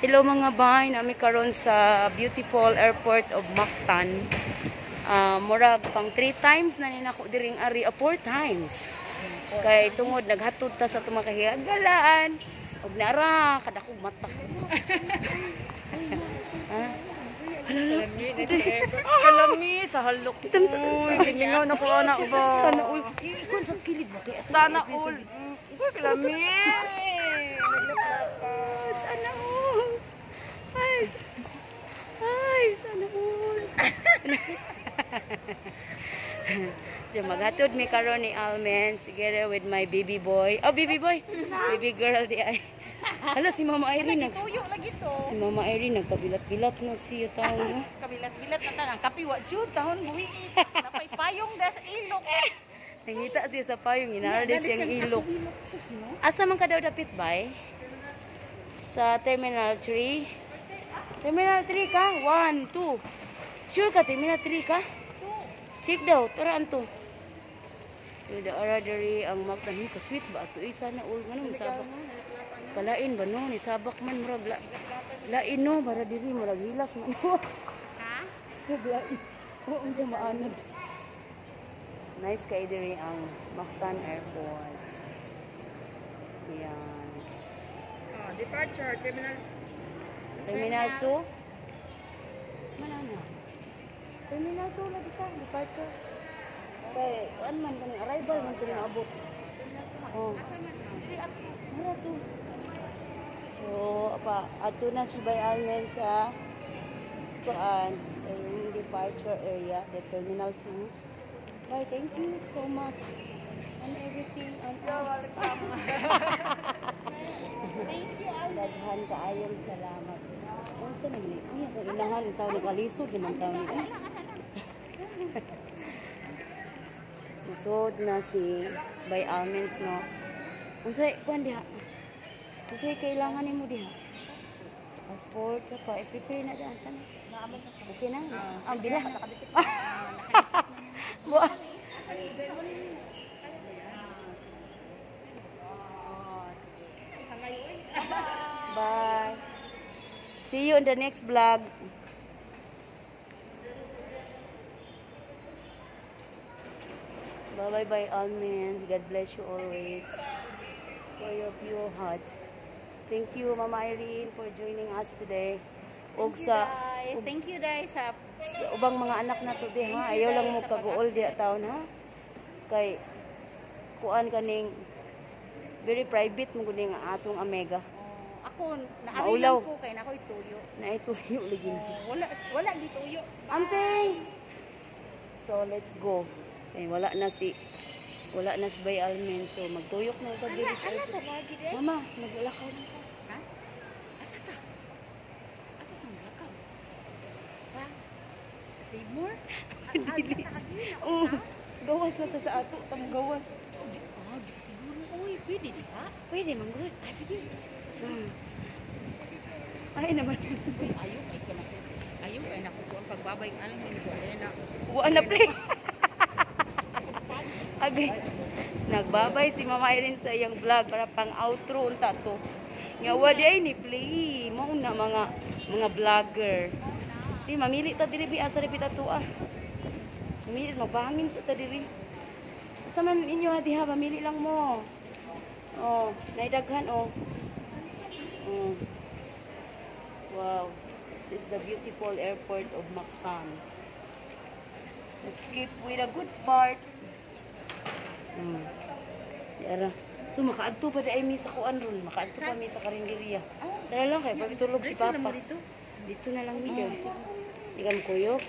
Hello mga bay, nami karon sa beautiful airport of Mactan. Murag pang 3 times na ni nako diring ari, 4 times. Kay tungod naghatod ta sa atong mga kahigagalaan ug naara kadakog mata. Ha? Kalami sa halok. Uy, gimingaw na ko ana ba. Sana all. Ikon sa kilid ba kay Sana all. Uy, kalami. Sana all. Ay, ay, sana all. So maghatod mi karon ni Almen together with my baby boy. Oh, baby boy. Baby girl di ay. Hala, si Mama Irene. Tuyo lagi to. Si Mama Irene nagkabilat-bilat na siya taon. No? Kabilat-bilat na tanang kapi wa jud tahon buhi. Napay payong das ilok. Nangita siya sa payong, inaarde siyang ilok. Ilok sus no. Asa man ka daw dapit bay? Sa Terminal 3? Terminal 3 ka? 1, 2. Sure ka, Terminal 3 ka? Check daw, turaan to. Ida ara diri ang Mactan. Ka sweet ba ato? Eh, sana all ngano misabak. Kalain ba no? Ni sabak man murag la, lain no, bara diri murag hilas man. Ha? Murag lain. Oo, ang maanad. Nice kay diri ang Mactan Airport. Ayan. Ah, departure terminal. Terminal 2? Mana na? Terminal 2 lagi ka, departure. Kay, kuan man kaning arrival man kini abot. Oh. Mura to. So, apa, adto na si Bay Almen sa kuan, yung departure area, the Terminal 2. Bye, thank you so much. And everything. And You're welcome. Thank you. Daghan kaayong salamat. Unsa man ni? Uy, ako inahan taw nakalisod naman taw ni. Musod na si Bay Almens no. Unsay kuan diha? Unsay kailangan nimo diha? Passport sa pa i-prepare na daan tan. Okay na. Ang bila. Buwa. Bye. See you in the next vlog. Bye bye, Almens. God bless you always for your pure heart. Thank you, Mama Irene, for joining us today. Og Thank you, sa Day. Thank you, Day, sa sa ubang mga anak na to di ha. Ayaw lang mo kaguol diha taon ha. Kay kuan kaning very private mo gud nga atong Omega. Oh, ako naari Maulaw. lang ko kay nakoy tuyo. Na ituyo lagi. Oh, wala wala gituyo. Amping! So, let's go. Eh, wala na si Bay Almen. So, magtuyok na ito diri sa Ana to lagi day. Mama, maglakaw na ka. Ha? Asa ta? Asa ta maglakaw? Sa Save more? Dili. Oh, gawas na ta sa ato. Tam gawas. Ah, di siguro. Uy, pwede di ba? Pwede, man good. Ah, sige. Ay naman. Uy, ayaw kay ka na. Ayaw kay na ko ang pagbabay ng alam ni ko na. Wala na play. Agay. Nagbabay si Mama Irene sa iyang vlog para pang outro unta to. Nga wa di ay ni play. Mao na mga vlogger. Di mamili ta diri bi asa diri ta tuwa. Mamili magbangin sa ta diri. Asa man inyo ha diha mamili lang mo. Oh, naidaghan oh. Oh. Wow. This is the beautiful airport of Mactan. Let's keep with a good part. Yara. So makaadto pa di ay mi sa kuan ron, makaadto pa mi sa karinderya. Tara lang kay pagtulog si Diretso na Papa. mo dito. Dito na lang mi. Di ka kuyog.